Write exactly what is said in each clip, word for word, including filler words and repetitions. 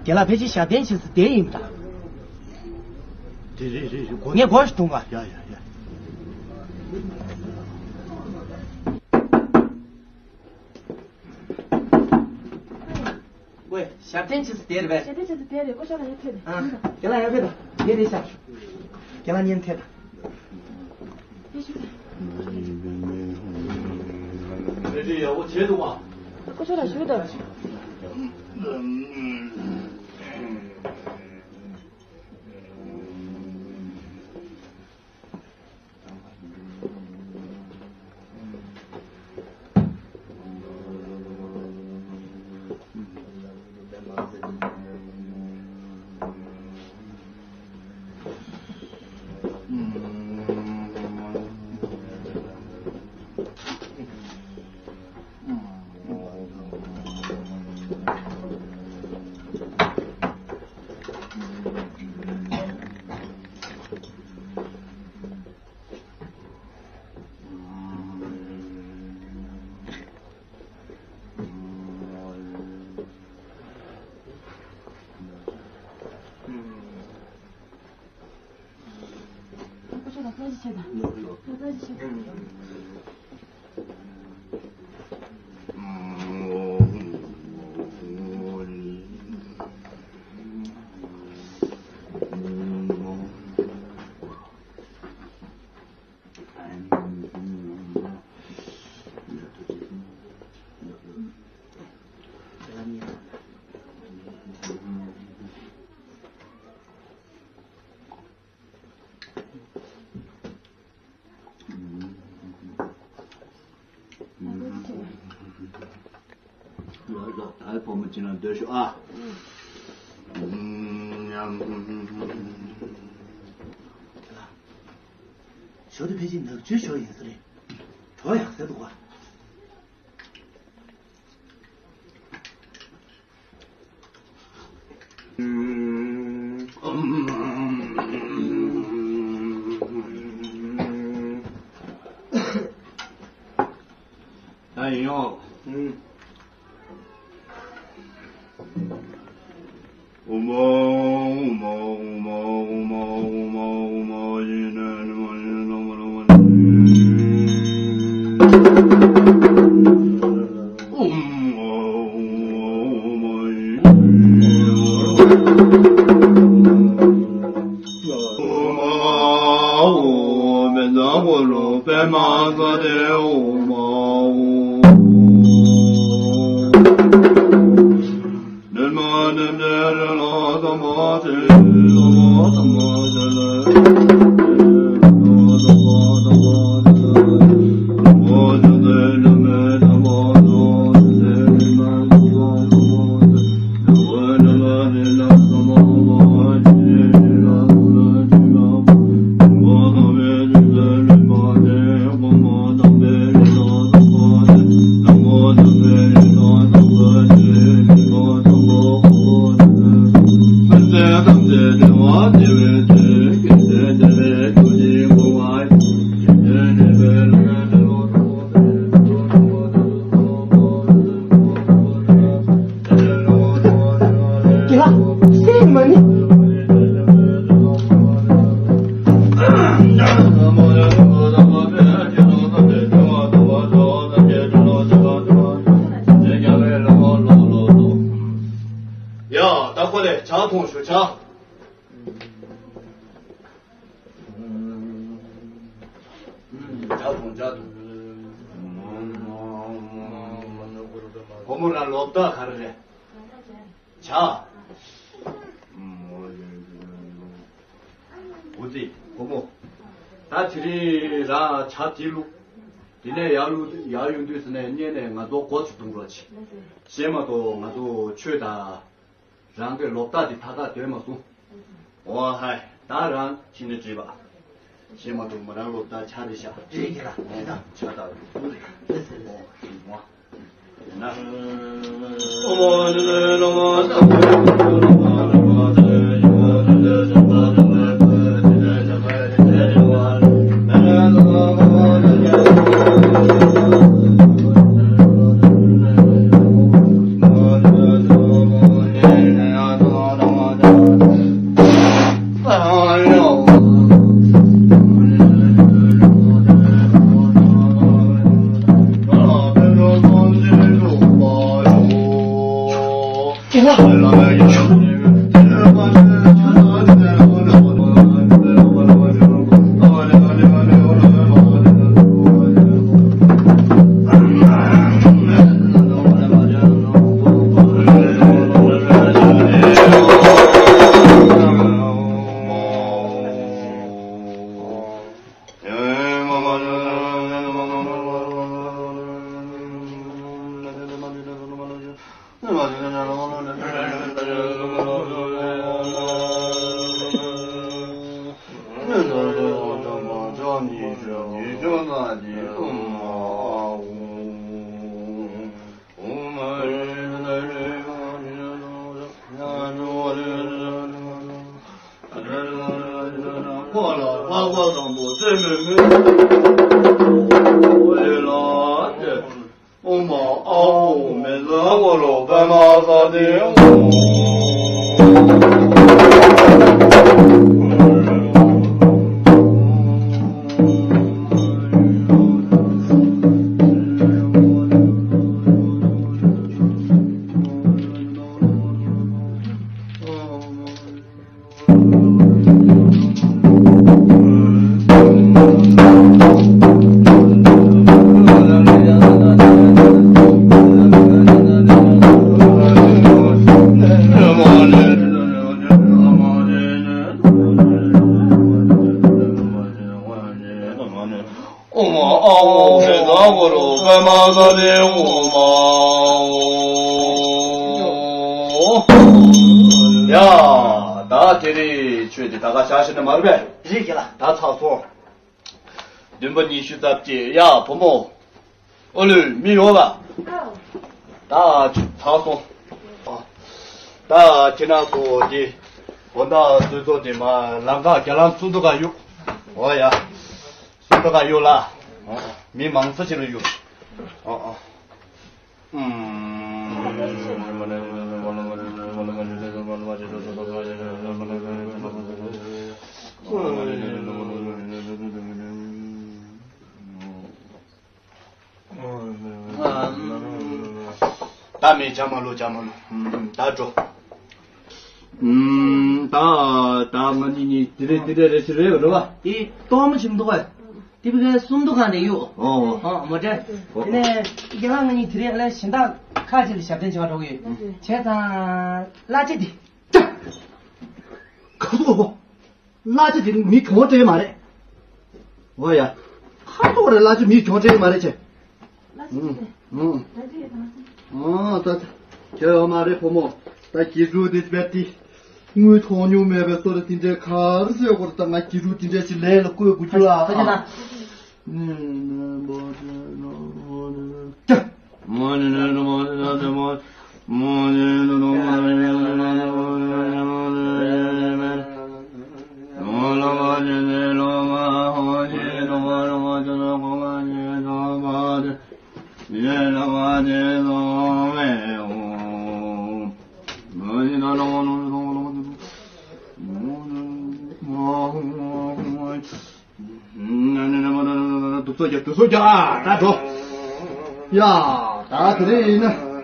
རྒན་ལགས་ཕལ་ཆེར་ཞབས་བརྟན་བྱེད་ས་དེ་ཡིན་པ་འདྲ། དེ་རེད་རེད་རེད། སྒོ་ངས་སྒོ་ཞིག་བརྡུང་ག་ཡ་ཡ་ཡ། ཝེ། ཞབས་བརྟན་བྱེད་ས་དེ་རེད་པས། ཞབས་བརྟན་བྱེད་ས་དེ་རེད། ཨོ་ཤ་ལ་ཡར་ཕེབས་དང་། ཨ། རྒན་ལགས་ཡར་ཕེབས་དང་། དེ་རེད་ཤག་རྒན་ལགས་མཉམ་ཕེབས་དང་། དེ་ཞུ་དང་། དེ་ཡག་པོ་བྱས་འདུག་ག་ཨོ་ཤ་ལ་ཞུ་དང་། ད་བུ་མོ་ཅིག་ལ་སྡོད་ཤོག་ཨ། ཞོ་དེ་ཕལ་ཆེར་ནག་ཆུའི་ཞོ་ཡིན་ས་རེད། བྲོ་ཡག་ཟེར་འདུག་ག་ད་ཡིན་ཡོང་། ཡ། ད་ཁོ་ལས་ཇ་འཐུང་ཤོག་ཇ། ཇ་འཐུང་ཇ་འཐུང་། བུ་མོ་རང་ལོ་ཟླ་ག་རེ་རེད། ཇ། འོ་ཙི་བུ་མོ། ད་དེ་རིང་རང་ཇ་དེ་བླུགས། དེ་ནས་ཡར་བླུགས་ཡར་ཡོང་དུས་ཟེར་ནས་སྔོན་ནས་ང་ཚོ་སྒོ་ཚུགས་འདུག་རོགས་གྱིས། གཞན་མ་གཏོགས་ང་ཚོ་ཆོས་དང་། རང་གི་ལོ་རྟགས་དེ་མཐའ་ཁག་སྟོན་མ་སོང་། འོ་ཧའི། ད་རང་ཕྱིན་ནས་བྲིས་པ། ཤེས་མ་ཐུབ་མོ་རང་ལོ་རྟགས་ཆ་རེ་ཤག་རེད་ཀྱི་ལ་རེད་ད། ཆ་རྟགས་རེད་ཟེར་ལེ། འོ་ཡིན་ན། ཨོཾ་ཨཱཿཧཱུྃ་མེ་ཛ་གྷོ་ཊོ་པདྨ་སཱ་ཏེ་ཧཱུྃ། ཨོཾ་ཨཱཿཧཱུྃ་མེ་ཛ་གྷོ་ཊོ་པདྨ་སཱ་ཏེ་ཧཱུྃ། ཡ། ད་དེ་རིང་ཆོས་འདི་ད་ག་བྱ་ཞིག་ནི་མ་རེད་པས། རེད་རྒན་ལགས། ད་ཚར་སོང་། བདུན་པ་ཉི་ཤུ་རྩ་བརྒྱད། ཡ་བུ་མོ། ཨོ་ལུས་མི་ཡོང་ལ། ད་ཚར་སོང་། ད་ཁྱེད་རང་ཚོ་དེ་དགོང་དག་གསོལ་ཚོགས་དེ་མ་ལམ་ཁ་རྒྱ་ལམ་སུམ་མདོ་ཁ་གཡུག་ཨོ་ཡ། སུམ་མདོ་ཁ་གཡུག་ལ། མི་མང་ས་ཅིག་ལ་གཡུག་ཨོ་ཨོ། ད་མི་བྱ་མ་ལོ་བྱ་མ་ལོ། ད་འགྲོ། ད་ད་ང་གཉིས་གཉིས་དེ་རེད་དེ་རེད་རེད་ཟེར་རེད་རེད་བ། དེ་གཏོར་མ་ཆེན་པོ་འདུག་ག་དེ་བི་ཀའི་སུམ་མདོ་ཁ་ནས་གཡུག་ཨོ། ཨོ་མོ་དྲན། དེ་ནས་རྒན་ལགས་ང་གཉིས་དེ་རིང་ཨ་ལས་གཞན་དག་ཁ་ཅིག་ལ་ཞབས་བརྟན་བྱེད་པར་འགྲོ་གི་ཡོད། བྱས་ཙང་གླ་ཆ་འདི། ཁ་ཐུག་ཨོ། གླ་ཆ་འདི་མི་གྱོང་སྤྲད་མ་རེད། ཨོ་ཡ། ཁ་ཐུག་རེད། གླ་ཆ་མི་གྱོང་སྤྲད་མ་རེད་ཅེ། ཨོ་ད་ད། ཁྱོད་ཡོད་མ་རེད་བུ་མོ། ད་གྱི་རུ་དེ་བས་ཏི། དངུལ་མཐོང་མྱོང་མེད་པའི་སོ་ར་དེ་འདྲའི་གར་སོས་སྐོར་ད་ང་གྱི་རུ་དེ་འདྲ་ཞིག་ལས་ལ་བསྐོས་དགོས་རྒྱུ་ལ། ཨ། དུ་ཚོ་རྒྱ་དུ་ཚོ་རྒྱ་ད་འགྲོ། ཡ་ད་དེ་རེད་ཡིན་ན།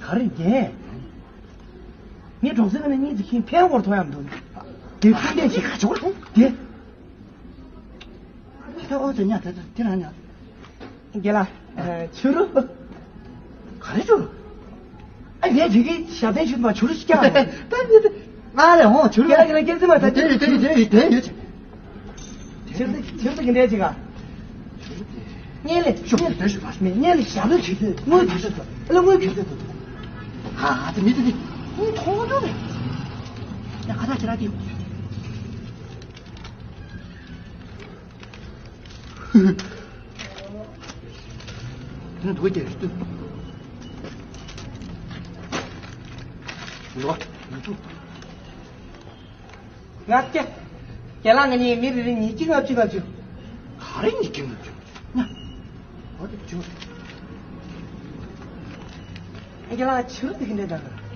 ག་རེ་རྒན། ངས་གྲོང་གསེབ་ནས་གཉིས་ཀྱི་ཁྱིམ་ཕན་བོར་ཐོན་ཡང་འདུག་དེ་ཕན་བདེ་ཞིག་ག་ཆོག་རུང་དེ། ད་ཨོ་ཙེ་ཉ་དེ་དེ་རང་ཉ། རྒན་ལགས། ཆུ་རུ། ག་རེ་ཆུ་རུ། ཨ་ངས་དེ་གི་ཞབས་བརྟན་ཞུ་མ་ཆུ་རུ་ཞིག་ཀྱང་། ད་དེ་དེ། ང་ལས་ཧོ་ཆུ་རུ། རྒན་ལགས་རྒན་ལགས་སྐྱེལ་རྩིས་མ་ད་དེ་ཡོད་དེ་ཡོད་དེ་ཡོད་དེ་ཡོད། ཆེར་ཏེ་ཆེར་ཏེ་གི་འདྲ་ཅིག་ག་ཉེ་ལེ་ཤོག་དེ་ཤོག་མེ་ཉེ་ལེ་ཞབས་ལ་ཁྱེར་ཏེ་དངུལ་གྱི་ཚོད་ཚོད་ཨ་ལ་དངུལ་གྱི་ཚོད་ཚོད། ཨ་དེ་མི་དེ་དེ་དངུལ་མཐོང་རྒྱུ་རེད། ཁ་ཐག་ཁྱེད་རང་དེ། དེ་ནི་འདུག་གས་ཏུ། འདུག་ག་ང་སྐྱེ། ཁྱེད་རང་ང་གཉིས་མི་རེ་རེ་ཉིས་བརྒྱ་ལྔ་བཅུ་ལྔ་བཅུ། ག་རེ་ཉིས་བརྒྱ་ལྔ་བཅུ། ན། འོ་དེ་བཅུ། ཨ་ཁྱེད་རང་ཕྱི་རུ་དེ་གི་འདྲ་འདྲ།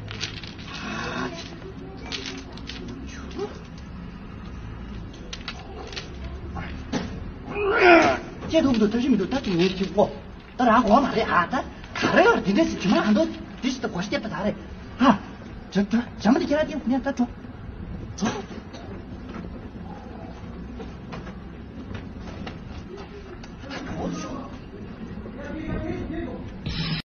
ཁྱེད་ཐུག་འདུག་ཐབས་ཤེས་མི་འདུག་ད་དེ་ངས་ཁྱེད་ཀོ། ད་རང་གོ་མ་རེད་ཨ། ད་ག་རེ་ཡོད་རེད། དེ་འདྲས་སེ་ཇི་མ་ཨ་མདོ་དེ་ཞིག་ད་གོ་ཤེས་ད་ད་རེད་ཨ། ཇ་ཇ་ཇ་མ་དེ་ཁྱེད་རང་དེ་ཁུ་ནས་ད་འགྲོ། འགྲོ།